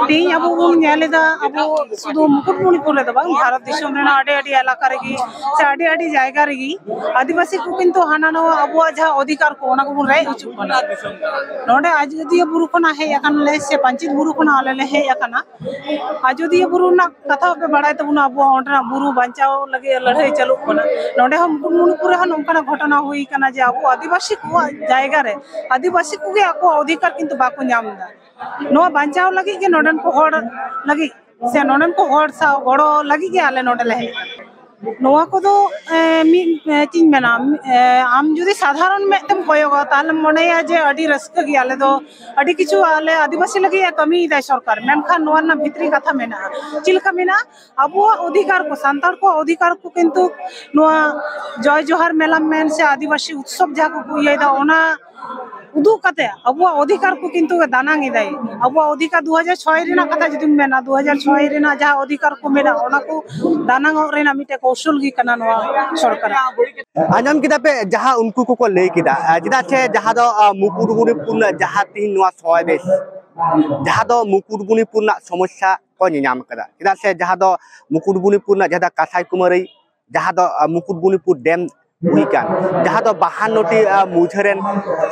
ᱛᱮᱦᱮᱧ ᱟᱵᱚ ᱵᱚᱱ ᱧᱮᱞ ᱮᱫᱟ, ᱟᱵᱚ ᱥᱩᱫᱷᱩ ᱢᱩᱠᱩᱴᱢᱩᱱᱤᱯᱩᱨ ᱨᱮᱫᱚ ᱵᱟᱝ, ᱵᱷᱟᱨᱚᱛ ᱫᱤᱥᱚᱢ ᱨᱮᱱᱟᱜ ᱟᱹᱰᱤ ᱟᱹᱰᱤ ᱮᱞᱟᱠᱟ ᱨᱮᱜᱮ ᱥᱮ ᱟᱹᱰᱤ ᱟᱹᱰᱤ ᱡᱟᱭᱜᱟ ᱨᱮᱜᱮ ᱟᱹᱫᱤᱵᱟᱹᱥᱤ ᱠᱚ ᱠᱤᱱᱛᱩ ᱦᱟᱱᱟ ᱱᱟᱣᱟ ᱟᱵᱚᱣᱟᱜ ᱡᱟᱦᱟᱸ ᱚᱫᱷᱤᱠᱟᱨ ᱠᱚ, ᱚᱱᱟ ᱠᱚᱵᱚᱱ ᱨᱮᱡ ᱦᱚᱪᱚᱜ ᱠᱟᱱᱟ᱾ ᱱᱚᱰᱮ ᱟᱡᱚᱫᱤᱭᱟᱹ ᱵᱩᱨᱩ ᱠᱷᱚᱱᱟᱜ ᱦᱮᱡ ᱟᱠᱟᱱ ᱞᱮ ᱥᱮ ᱯᱟᱧᱪᱮᱛ ᱵᱩᱨᱩ ᱠᱷᱚᱱᱟᱜ ᱟᱞᱮ ᱞᱮ ᱦᱮᱡ ᱟᱠᱟᱱᱟ, ᱟᱡᱚᱫᱤᱭᱟᱹ ᱵᱩᱨᱩ ᱨᱮᱱᱟᱜ ᱠᱟᱛᱷᱟ ᱯᱮ ᱵᱟᱲᱟᱭ ᱛᱟᱵᱚᱱᱟ, ᱟᱵᱚᱣᱟᱜ ᱚᱸᱰᱮᱱᱟᱜ ᱵᱩᱨᱩ ᱵᱟᱧᱪᱟᱣ ᱞᱟᱹᱜᱤᱫ ᱞᱟᱹᱲᱦᱟᱹᱭ ᱪᱟᱹᱞᱩᱜ ᱠᱟᱱᱟ᱾ ᱱᱚᱰᱮ ᱦᱚᱸ ᱢᱩᱠᱩᱴᱢᱩᱱᱤᱯᱩᱨ ᱨᱮᱦᱚᱸ ᱱᱚᱝᱠᱟᱱᱟᱜ ᱜᱷᱚᱴᱚᱱᱟ ᱦᱩᱭ ᱠᱟᱱᱟ᱾ ᱡᱮ ᱟᱵᱚ ᱟᱹᱫᱤᱵᱟᱹᱥᱤ ᱠᱚᱣᱟᱜ ᱡᱟᱭᱜᱟ ᱨᱮ ᱟᱹᱫᱤᱵᱟᱹᱥᱤ ᱠᱚᱜᱮ ᱟᱠᱚᱣᱟᱜ ᱚᱫᱷᱤᱠᱟᱨ ᱠᱤᱱᱛᱩ ᱵᱟᱠᱚ ᱧᱟᱢ ᱮᱫᱟ᱾ ᱱᱚᱣᱟ ᱵᱟᱧᱪᱟᱣ ᱞᱟᱹᱜᱤᱫ ᱜᱮ ᱱᱚᱰᱮᱱ ᱠᱚ ᱦᱚᱲ ᱞᱟᱹᱜᱤᱫ ᱥᱮ ᱱᱚᱰᱮᱱ ᱠᱚ ᱦᱚᱲ ᱥᱟᱶ ᱜᱚᱲᱚ ᱞᱟᱹᱜᱤᱫ ᱜᱮ ᱟᱞᱮ ᱱᱚᱰᱮ ᱞᱮ ᱦᱮᱡ ᱟᱠᱟᱱᱟ᱾ ᱱᱚᱣᱟ ᱠᱚᱫᱚ ᱮ, ᱢᱤᱫ ᱮ, ᱪᱮᱫ ᱤᱧ ᱢᱮᱱᱟ, ᱮ, ᱟᱢ ᱡᱩᱫᱤ ᱥᱟᱫᱷᱟᱨᱚᱱ ᱢᱮᱫ ᱛᱮᱢ ᱠᱚᱭᱚᱜᱟ, ᱛᱟᱦᱞᱮᱢ ᱢᱚᱱᱮᱭᱟ ᱡᱮ ᱟᱹᱰᱤ ᱨᱟᱹᱥᱠᱟᱹ ᱜᱮ, ᱟᱞᱮ ᱫᱚ ᱟᱹᱰᱤ ᱠᱤᱪᱷᱩ ᱟᱞᱮ ᱟᱹᱫᱤᱵᱟᱹᱥᱤ ᱞᱟᱹᱜᱤᱫ ᱮ ᱠᱟᱹᱢᱤᱭᱮᱫᱟᱭ ᱥᱚᱨᱠᱟᱨ, ᱢᱮᱱᱠᱷᱟᱱ ᱱᱚᱣᱟ ᱨᱮᱱᱟᱜ ᱵᱷᱤᱛᱨᱤ ᱠᱟᱛᱷᱟ ᱢᱮᱱᱟᱜᱼᱟ᱾ ᱪᱮᱫ ᱞᱮᱠᱟ ᱢᱮᱱᱟᱜᱼᱟ? ᱟᱵᱚᱣᱟᱜ ᱚᱫᱷᱤᱠᱟᱨ ᱠᱚ, ᱥᱟᱱᱛᱟᱲ ᱠᱚᱣᱟᱜ ᱚᱫᱷᱤᱠᱟᱨ ᱠᱚ ᱠᱤᱱᱛᱩ ᱱᱚᱣᱟ ᱡᱚᱭ ᱡᱚᱦᱟᱨ ᱢᱮᱞᱟᱢ ᱢᱮᱱ ᱥᱮ ᱟᱹᱫᱤᱵᱟᱹᱥᱤ ᱩᱛᱥᱚᱵ ᱡᱟᱦᱟᱸ ᱠᱚᱠᱚ ᱤᱭᱟᱹᱭᱮᱫᱟ, ᱚᱱᱟ ᱩᱫᱩᱜ ᱠᱟᱛᱮ ᱟᱵᱚᱣᱟᱜ ᱚᱫᱷᱤᱠᱟᱨ ᱠᱚ ᱠᱤᱱᱛᱩ ᱫᱟᱱᱟᱝ ᱮᱫᱟᱭ᱾ ᱟᱵᱚᱣᱟᱜ ᱚᱫᱷᱤᱠᱟᱨ ᱫᱩ ᱦᱟᱡᱟᱨ ᱪᱷᱚᱭ ᱨᱮᱱᱟᱜ ᱠᱟᱛᱷᱟ ᱡᱩᱫᱤᱢ ᱢᱮᱱᱟ, ᱫᱩ ᱦᱟᱡᱟᱨ ᱪᱷᱚᱭ ᱨᱮᱱᱟᱜ ᱡᱟᱦᱟᱸ ᱚᱫᱷᱤᱠᱟᱨ ᱠᱚ ᱢᱮᱱᱟᱜᱼᱟ, ᱚᱱᱟ ᱠᱚ ᱫᱟᱱᱟᱝᱚᱜ ᱨᱮᱱᱟᱜ ᱢᱤᱫᱴᱮᱱ ᱠᱚᱣᱥᱚᱞ ᱜᱮ ᱠᱟᱱᱟ ᱱᱚᱣᱟ ᱥᱚᱨᱠᱟᱨᱟᱜ᱾ ᱟᱸᱡᱚᱢ ᱠᱮᱫᱟ ᱯᱮ ᱡᱟᱦᱟᱸ ᱩᱱᱠᱩ ᱠᱚᱠᱚ ᱞᱟᱹᱭ ᱠᱮᱫᱟ, ᱟᱨ ᱪᱮᱫᱟᱜ ᱥᱮ ᱡᱟᱦᱟᱸ ᱫᱚ, ᱟᱨ, ᱢᱩᱠᱩᱴᱢᱩᱱᱤᱯᱩᱨ ᱨᱮᱱᱟᱜ ᱡᱟᱦᱟᱸ ᱛᱤᱦᱤᱧ ᱱᱚᱣᱟ ᱥᱚᱢᱟᱵᱮᱥ, ᱡᱟᱦᱟᱸ ᱫᱚ ᱢᱩᱠᱩᱴᱢᱩᱱᱤᱯᱩᱨ ᱨᱮᱱᱟᱜ ᱥᱚᱢᱚᱥᱥᱟ ᱠᱚ ᱧᱮᱧᱟᱢ ᱠᱟᱫᱟ, ᱪᱮᱫᱟᱜ ᱥᱮ ᱡᱟᱦᱟᱸ ᱫᱚ ᱢᱩᱠᱩᱴᱢᱩᱱᱤᱯᱩᱨ ᱨᱮᱱᱟᱜ ᱡᱟᱦᱟᱸ ᱫᱚ ᱠᱟᱸᱥᱟᱭ ᱠᱩᱢᱟᱹᱨᱤ, ᱡᱟᱦᱟᱸ ᱫᱚ, ᱟᱨ, ᱢᱩᱠᱩᱴᱢᱩᱱᱤᱯᱩᱨ ᱰᱮᱢ ᱦᱩᱭ ᱠᱟᱱ, ᱡᱟᱦᱟᱸ ᱫᱚ ᱵᱟᱦᱟᱱᱱᱚ ᱴᱤ, ᱟᱨ, ᱢᱩᱡᱷᱟᱹ ᱨᱮᱱ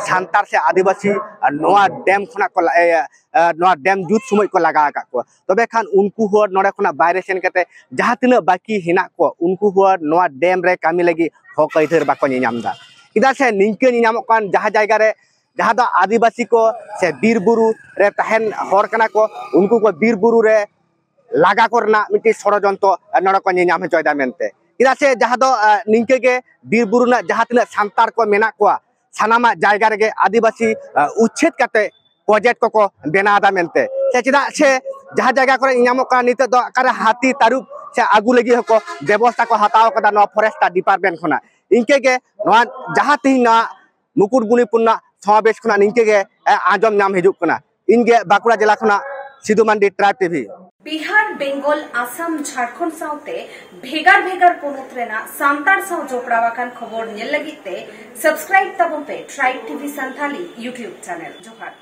ᱥᱟᱱᱛᱟᱲ ᱥᱮ ᱟᱹᱫᱤᱵᱟᱹᱥᱤ, ᱟᱨ, ᱱᱚᱣᱟ ᱰᱮᱢ ᱠᱷᱚᱱᱟᱜ ᱠᱚ ᱞᱟ-, ᱮ, ᱮ, ᱱᱚᱣᱟ ᱰᱮᱢ ᱡᱩᱛ ᱥᱚᱢᱚᱭ ᱠᱚ ᱞᱟᱜᱟ ᱟᱠᱟᱫ ᱠᱚᱣᱟ᱾ ᱛᱚᱵᱮ ᱠᱷᱟᱱ ᱩᱱᱠᱩ ᱦᱚᱲ ᱱᱚᱰᱮ ᱠᱷᱚᱱᱟᱜ ᱵᱟᱭᱨᱮ ᱥᱮᱱ ᱠᱟᱛᱮ ᱡᱟᱦᱟᱸ ᱛᱤᱱᱟᱹᱜ ᱵᱟᱹᱠᱤ ᱦᱮᱱᱟᱜ ᱠᱚᱣᱟ, ᱩᱱᱠᱩ ᱦᱚᱲ ᱱᱚᱣᱟ ᱰᱮᱢ ᱨᱮ ᱠᱟᱹᱢᱤ ᱞᱟᱹᱜᱤᱫ ᱦᱚᱠ ᱟᱹᱭᱫᱟᱹᱨ ᱵᱟᱠᱚ ᱧᱮᱧᱟᱢ ᱮᱫᱟ᱾ ᱪᱮᱫᱟᱜ ᱥᱮ ᱱᱤᱝᱠᱟᱹ ᱧᱮᱧᱟᱢᱚᱜ ᱠᱟᱱ ᱡᱟᱦᱟᱸ ᱡᱟᱭᱜᱟ ᱨᱮ, ᱡᱟᱦᱟᱸ ᱫᱚ ᱟᱹᱫᱤᱵᱟᱹᱥᱤ ᱠᱚ ᱥᱮ ᱵᱤᱨ ᱵᱩᱨᱩ ᱨᱮ ᱛᱟᱦᱮᱱ ᱦᱚᱲ ᱠᱟᱱᱟ ᱠᱚ, ᱩᱱᱠᱩ ᱠᱚ ᱵᱤᱨ ᱵᱩᱨᱩ ᱨᱮ ᱞᱟᱜᱟ ᱠᱚ ᱨᱮᱱᱟᱜ ᱢᱤᱫᱴᱤᱡ ᱥᱚᱲᱚᱡᱚᱱᱛᱨᱚ ᱱᱚᱰᱮ ᱠᱚ ᱧᱮᱧᱟᱢ ᱦᱚᱪᱚᱭᱮᱫᱟ ᱢᱮᱱᱛᱮ᱾ ᱪᱮᱫᱟᱜ ᱥᱮ ᱡᱟᱦᱟᱸ ᱫᱚ, ᱟᱨ, ᱱᱤᱝᱠᱟᱹ ᱜᱮ ᱵᱤᱨ ᱵᱩᱨᱩ ᱨᱮᱱᱟᱜ ᱡᱟᱦᱟᱸ ᱛᱤᱱᱟᱹᱜ ᱥᱟᱱᱛᱟᱲ ᱠᱚ ᱢᱮᱱᱟᱜ ᱠᱚᱣᱟ, ᱥᱟᱱᱟᱢᱟᱜ ᱡᱟᱭᱜᱟ ᱨᱮᱜᱮ ᱟᱹᱫᱤᱵᱟᱹᱥᱤ, ᱟᱨ, ᱩᱪᱪᱷᱮᱫ ᱠᱟᱛᱮ ᱯᱨᱚᱡᱮᱠᱴ ᱠᱚᱠᱚ ᱵᱮᱱᱟᱣ ᱮᱫᱟ ᱢᱮᱱᱛᱮ᱾ ᱥᱮ ᱪᱮᱫᱟᱜ ᱥᱮ ᱡᱟᱦᱟᱸ ᱡᱟᱭᱜᱟ ᱠᱚᱨᱮ ᱧᱟᱢᱚᱜ ᱠᱟᱱᱟ ᱱᱤᱛᱚᱜ ᱫᱚ ᱚᱠᱟᱨᱮ ᱦᱟᱹᱛᱤ ᱛᱟᱹᱨᱩᱵ ᱥᱮ ᱟᱹᱜᱩ ᱞᱟᱹᱜᱤᱫ ᱦᱚᱸᱠᱚ ᱵᱮᱵᱚᱥᱛᱷᱟ ᱠᱚ ᱦᱟᱛᱟᱣ ᱠᱟᱫᱟ ᱱᱚᱣᱟ ᱯᱷᱚᱨᱮᱥᱴ ᱰᱤᱯᱟᱨᱴᱢᱮᱱᱴ ᱠᱷᱚᱱᱟᱜ᱾ ᱤᱱᱠᱟᱹ ᱜᱮ ᱱᱚᱣᱟ ᱡᱟᱦᱟᱸ ᱛᱮᱦᱮᱧ ᱱᱚᱣᱟ ᱢᱩᱠᱩᱴᱢᱩᱱᱤᱯᱩᱨ ᱨᱮᱱᱟᱜ ᱥᱚᱢᱟᱵᱮᱥ ᱠᱷᱚᱱᱟᱜ ᱱᱤᱝᱠᱟᱹ ᱜᱮ, ᱮ, ᱟᱸᱡᱚᱢ ᱧᱟᱢ ᱦᱤᱡᱩᱜ ᱠᱟᱱᱟ᱾ ᱤᱧ ᱜᱮ ᱵᱟᱸᱠᱩᱲᱟ ᱡᱮᱞᱟ ᱠᱷᱚᱱᱟᱜ ᱥᱤᱫᱩ ᱢᱟᱱᱰᱤ, ᱴᱨᱟᱭᱤᱵᱽ ᱴᱤᱵᱷᱤ᱾ ᱵᱤᱦᱟᱨ, ᱵᱮᱝᱜᱚᱞ, ᱟᱥᱟᱢ, ᱡᱷᱟᱲᱠᱷᱚᱸᱰ ᱥᱟᱶᱛᱮ ᱵᱷᱮᱜᱟᱨ ᱵᱷᱮᱜᱟᱨ ᱯᱚᱱᱚᱛ ᱨᱮᱱᱟᱜ ᱥᱟᱱᱛᱟᱲ ᱥᱟᱶ ᱡᱚᱯᱲᱟᱣ ᱟᱠᱟᱱ ᱠᱷᱚᱵᱚᱨ ᱧᱮᱞ ᱞᱟᱹᱜᱤᱫ ᱛᱮ ᱥᱟᱵᱥᱠᱨᱟᱭᱤᱵ ᱛᱟᱵᱚᱱ ᱯᱮ tribe TV Santali YouTube channel. ᱡᱚᱦᱟᱨ᱾